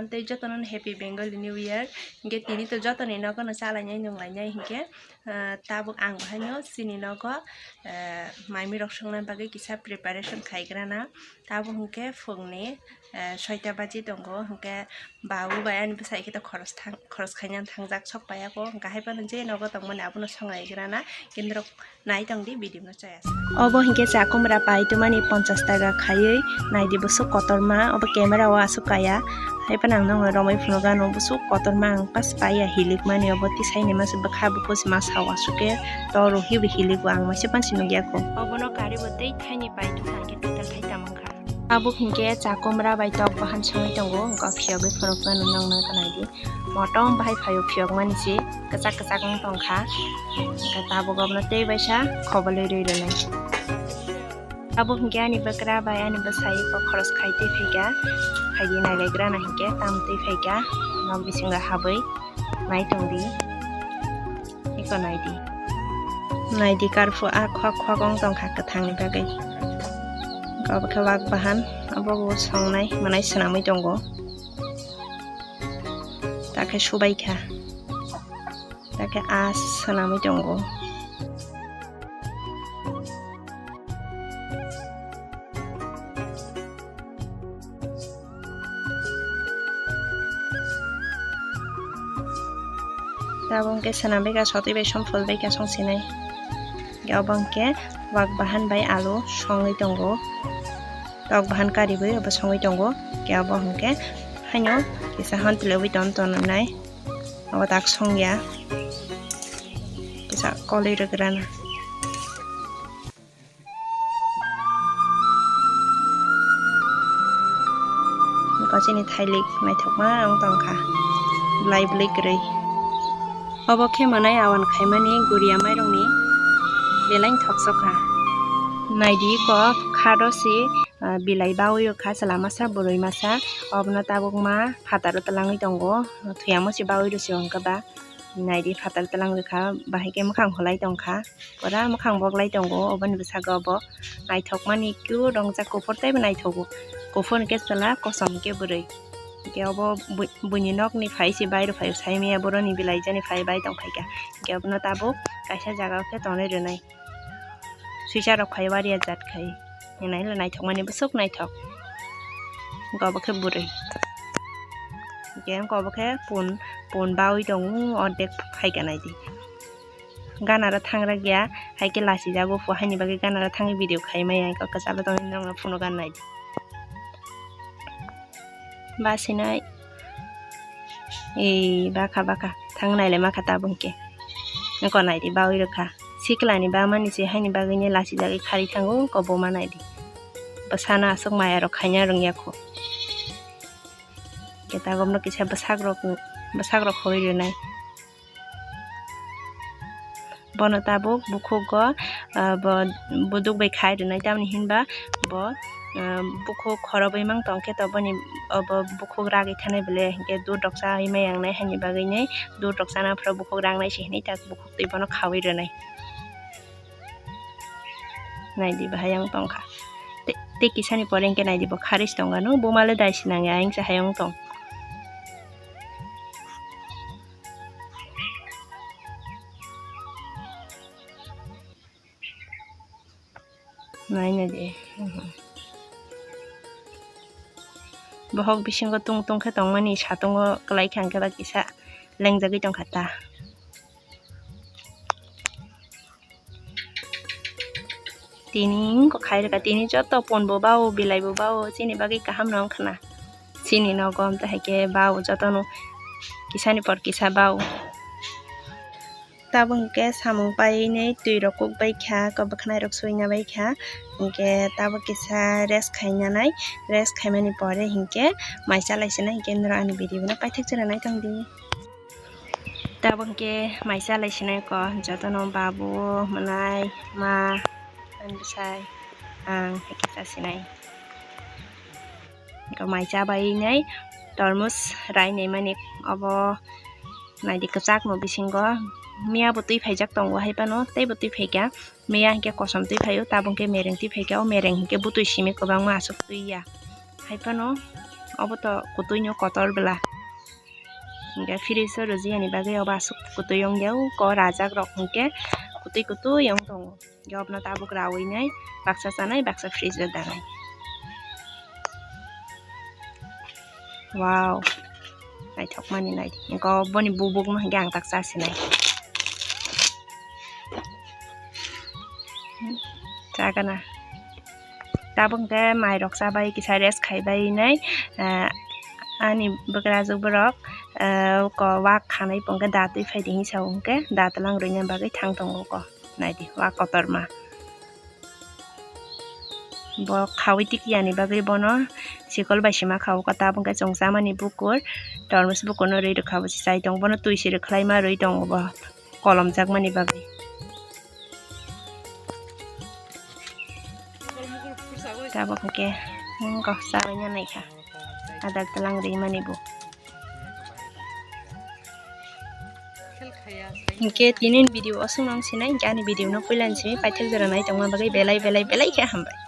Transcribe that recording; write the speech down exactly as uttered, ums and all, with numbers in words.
Tei jotono happy Bengali New Year. Hinkhe tini to jotoni nogo no chalainai nunglainai hinkhe, ah, tabuk ang bahaino chini nogo, ah, maimi rok songna bagwi kisa preparation khaigrana. Tabuk hinkhe phungni, ah, soita baji tongo, hinkhe babu bai ani bwsai khe to khoros thang, khoros khaina thangjak sok paiya ko, hinkhe hai phano je nogo tongmani abono songlaigrana, kintu rok nai tongdi video no. Obo hinkhe chakumra pai tumani ponchas taka khaiwi naidi busuk kotorma, obo camera o asuk kaya. Hai phano ang nokno romwi phunukha, ano busuk kotorma ang pas paiya hilikmani, obo tisaini masa bwkha buphus ma sao asuk khe toro hibi hiliko ang maisa pansi nukya kho. Obono karibo tei thaini pai tuma hinkhe total khai tamo wngkha. Tabuk hinkhe chakumra bai tok bahan songwi tongo, wngkha phiyogwi phunukmano nokno naidi. Motom bahai phaio phiyokmani se kwchak kwchak wng tongkha. Hinkhe tabuk obono tei baisa khobolwi rwi rwnai. Tabuk hinkhe ani bwkra bai ani bwsai kok khoros khai tei phaikha. Phaidi nailaigrana hinkhe tam tei phaikha. Nok bisingo habwi nai tongdi. Eko naidi. Naidi karphu a khok khok wng tongkha kwthangni bagwi. Obo khe wak bahan, obo bo songnai manai swnamwi tongo. Takhe subaikha. Takhe a swnamwi tongo. Tabuk hwnkhe swnambaikha, sotwi bai somphol baikha songsinai. Obo hwnkhe wak bahan bai alu songwi tongo. Tok bahan kariwi obo songwi tongo. Khe obo hwnkhe haino kisa hwn twlaiwi ton tonwi nai. Obo tak songya. Kisa kolwi rwgrana. Eko chini thailik naithokma wng tongkha, bwlai bwlwi kwrwi. Obo khe mwnai awan khaimani guria mairungni belai thoksokkha. Naidi kok khado si, ah, bilai bawi rwkha, chwla masa bwrwi masa. Obono tabukma phataro twlangwi tongo, thwiyamo si bawi rwsi hwnkhe ba. Naidi phatar twlang rwkha, bahai khe mwkhang holai tongkha, pura mwkhang boklai tongo. Oboni bwskango obo naithokmani cute wngjak, kuphur teibo naithogo, kuphur hwnkhe chwla, kosom hwnkhe bwrwi. Hwnkhe obo bui-, buini nokni phai se bairo phaio, saimaya boroni bilai jani phai bai tongphaikha, hwnkhe obono tabuk kaisa jagao khe tonwi rwnai. Swisa rok khai wariya jat khai hinai le naithok mani bwswk naithok. Wngkha obo khe bwrwi, hwnkhe wngkha obo khe pun, pun bawi tongo, ordek phaikha naidi. Ganaro thangrwk ya, hai khe lachijago pho, haini bagwi ganaro thangwi video khai maya, wngkha kwchalo tongwi norokno phunukha naidi. Basinai. Ei, baka, baka. Thang naile makha tabuk hwnkhe. Wngkha naidi, bawi rwkha. Siklani bamani se haini bagwino lachijagwi kharwi thango, wngkha bo ma naidi. Bwsano aswk maya rok khaina rwngya kho. Hwnkhe tabukno kisa bwsakrok, bwsakrok khogwi rwnai. Bono tabuk bukhugo, ah, bo buduk bai khai rwnai, tamni hinba bo, ah, bukhuk khorobwi mang tongkhe to boni obo bukhuk ragwi thanai bwle, hinkhe dudh rok chawi maya wngnai, haini bagwino dudh rok chana phuru bukhuk rangnai se hinwi tak bukhuk twi bono khawi rwnai. Naidi bahai wng tongkha. Te, tei kisani pore hinkhe naidi bo kharwi se tongkha, no buma le dai se nangya, ayang se hai wng tong. Naina di. Bohok bisingo tung tung khe tongmani, satungo kwlai khe ang khe ba kisa lengjagwi tongkha ta. Tini wngkha khai rwkha, tini joto pon bo bao, bilai bo bao, chini bagwi kaham no wngkha na. Chini nogo amtwi hai khe bao jotono kisani por kisa bao. Tabuk hinkhe samung painai twi rok kuk bai kha, kok bwkhanai rok suina bai kha, hinkhe tabuk kisa rest khainanai, rest khaimani pore hinkhe mai chalai sinai, hinkhe norok ani video no paithak chwra nai tongdi. Tabuk hinkhe mai chalai sinai ko jotono babu, mwnai, ma, ani bwsai, ang hai khe cha sinai. Mai cha bai nai tormos rai nai mani obo naidi kwchak no bisingo miya bo twi phaijak tongo hai phano tei bo twi phaikha. Miya hinkhe kosom twi phaio, tabuk hinkhe mereng twi phaikha, o mereng hinkhe butui simi kwbangma aswk twi ya. Hai phano Obo to kutui no kotor bwla. Hingke fridge o rwjiyani bagwi obo aswk kutui wngya, o rajak rok hingke kutui kutui wng tongo. Hingke obono tabuk rawi nai, baksa chanai, baksa fridge o danai. Wow, naithok mani nai. Hingke boni bubuk no hingke ang tak chasinai. Chagana. Tabuk hingke mairok chabai kisa rest khaibai nai, ah, ani bwkrajwk borok, ah, ko wak khanai pungkhe datwi phaidi hinwi sao hwnkhe datwlang rwina bagwi thang tongo ko. Naidi wak kotorma. Bo khawi tikyani bagwi bono sikol bai sima kha o ko, tabuk hwnkhe chwng chamani bukur, tormos bukurno rwi rwkha bo se chai tongo, bono twi se rwkhlaima rwi tongo bo. Kolomjakmani bagwi. Tabuk hwnkhe, hmm, kok chabaina naikha. Adar tlang rimani bo. Hwnkhe tini video aswk nang sinai, hwnkhe ani video no puila ni simi paithak jora nai tongma bagwi belai, belai, belai khe hambai.